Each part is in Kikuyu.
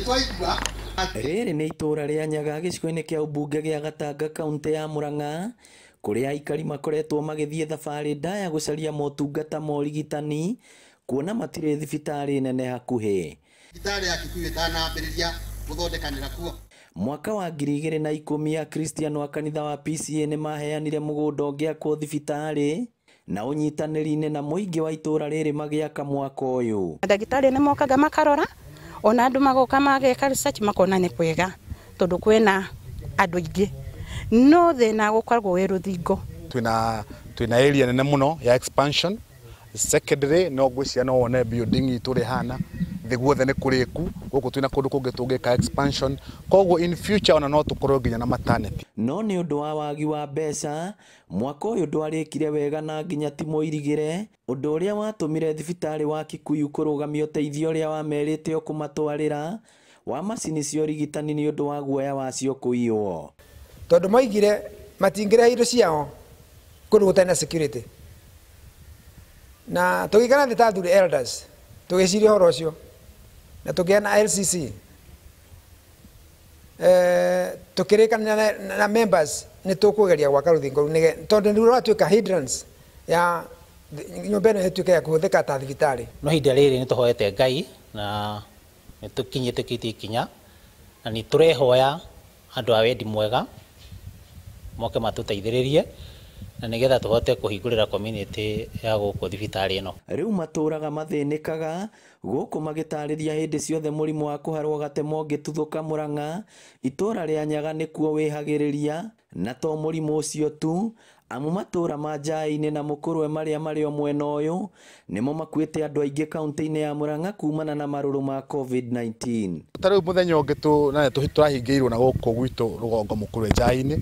Nĩtwaigua Rĩrĩ nĩ itũũra rĩa Nyaga gĩcigo-inĩ kĩa ũmbunge gĩa Gatanga kaũntĩ ya Murang'a kũrĩa aikari makoretwo magĩthiĩ thabarĩ ndaya gũcaria motungata ma ũrigitani kuona matirĩ thibitarĩ nene hakuhĩ. Thibitarĩ ya Kikuyu ĩtanambĩrĩria gũthondekanĩra kuo. Mwaka wa 2010 Akristiano a kanitha wa PCA nĩ maheanire mũgũnda ũngĩakwo thibitarĩ na ũnyitanĩri-inĩ na mũingĩ wa itũũra rĩrĩ magĩaka mwako ũyũ. Ndagĩtarĩ nĩ mokaga makarora ona andũ magoka mageka research makona nĩ kwega tondũ kwĩna andũ aingĩ no thĩna gũkoragwo wĩ rũthingo. Twina area nene muno ya expansion. Secondary no ngwĩciria no wone building itũ rĩhana thĩ guothe nĩ kũrĩku gũkũ twina kũndũ kũngĩ tũngĩka expansion, koguo in future ona no tũkorwo nginya na maternity. No nĩ ũndũ wa wagi wa mbeca mwaka ũyũ ndwarĩkire wega na nginya ti mũirigĩre, ũndũ ũrĩa watũmire thibitarĩ wa Kikuyu kũrũgamia ũteithio ũrĩa wamerĩte ũkũmatwarĩra wa macini cia ũrigitani nĩ ũndũ wa guoya wacio kũiywo. Tondũ moigire matingĩrehe indo ciao kũndũ gũtarĩ na security, na tũgĩikara thĩ ta athuri elders tũgĩciria ũhoro ũcio na tũkĩgĩa na LCC, tũkĩrĩkanĩra na members nĩ tũkũgeria gwaka rũthingo rũu tondũ nĩ rũratuĩka hindrance ya nyũmba ĩno ĩtuĩke ya kũhũthĩka ta thibitarĩ. No ihinda rĩrĩ nĩ tũhoete Ngai na nĩ tũkinyĩtĩkĩtie ikinya na nĩ tũrehoya andũ a wendi mwega moke matũteithĩrĩrie na nĩgetha tũhote kũhingũrĩra community ya gũkũ thibitarĩ ĩno. Rĩu matũraga mathĩnĩkaga gũkũ magĩtarĩria hĩndĩ ciothe mũrimũ wa kũharwo gatema ũngĩtuthũka Murang'a itũra rĩa Nyaga nĩkuo wĩhagĩrĩria, na to mũrimũ ũcio tu amu matũra ma Njaĩ-inĩ na Mũkũrwe marĩa marĩ o mwena ũyũ nĩmo makuĩte andũ aingĩ kaũntĩ-inĩ ya Murang'a kumana na marũrũ ma COVID-19. Ta rĩu mũthenya ũngĩ tũrahingĩirwo na gũkũ gwitũ rũgongo Mũkũrwe Njaĩ-inĩ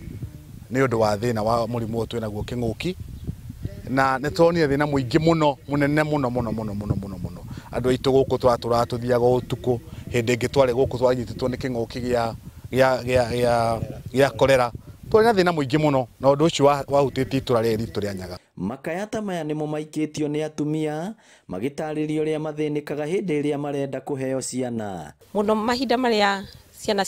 nĩ ũndũ wa thĩna wa mũrimũ ũyũ twĩnaguo kĩng'ũki, na nĩ tuonire thĩna mũingĩ mũno mũnene mũno mũno mũno mũno mũno mũno. Andũ aitũ gũkũ twatũraga tũthiaga ũtukũ, hĩndĩ ĩngĩ twarĩ gũkũ twanyitĩtwo nĩ kĩng'ũki gĩa korera. Twarĩ na thĩna mũingĩ mũno na ũndũ ũcio wahutĩtie itũra rĩrĩ ritũ rĩa Nyaga. Makaya ta maya nĩmo maikĩtio nĩ atumia magĩtarĩria ũrĩa mathĩnĩkaga hĩndĩ ĩrĩa marenda kũheo ciana. Mũno mahinda marĩa ciana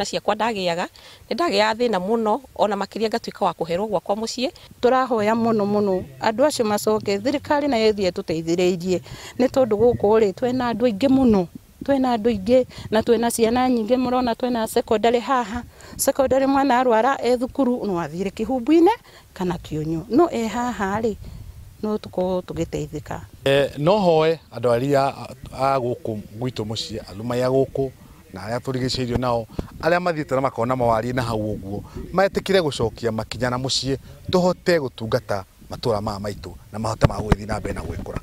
ciakwa ndagĩaga nĩ ndagĩaga thĩna mũno ona makĩria ngatuĩka wa kũherwo gwakwa mũciĩ. Tũrahoya mũno mũno andũ acio macoke thirikari nayo ĩthiĩ ĩtũteithĩrĩirie nĩ tondũ gũkũ rĩ twĩna andũ aingĩ mũno, twĩna andũ aingĩ na twĩna ciana nyingĩ mũrona twĩna secondary haha. Secondary mwana arwara e thukuru no athire kĩhumbu-inĩ kana kĩũnyũ, no e haha rĩ no tũkorwo tũgĩteithĩka. No hoe andũ arĩa a gũkũ gwitũ mũciĩ, arũme a gũkũ na arĩa tũrigicĩirio nao arĩa mathiĩte na makona mawari na hau ũguo metĩkĩre gũcokia makinya na mũciĩ tũhote gũtungata matũra maya maitũ na mahote ma gũgĩthiĩ na mbere na gwĩkũra.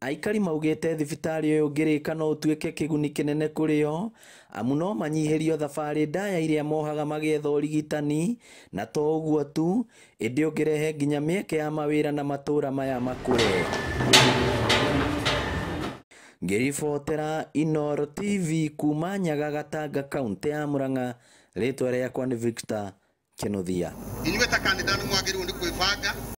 Aikari maugĩte thibitarĩ ũyũ ũngĩrĩka no ũtuĩke kĩguni kĩnene kũrĩ o amu no manyihĩrio thabarĩ ndaya iria mohaga magĩetha ũrigitani, na to ũguo tu ĩndĩ ũngĩrehe nginya mĩeke ya mawĩra na matũra maya makũre. Ngĩribotera Inooro TV kuma Nyaga Gatanga kaũntĩ ya Murang'a, rĩtwa rĩakwa nĩ Victor Kĩnuthia. Inyuĩ ta kanitha nĩ mwagĩrĩirwo nĩ kwĩbanga.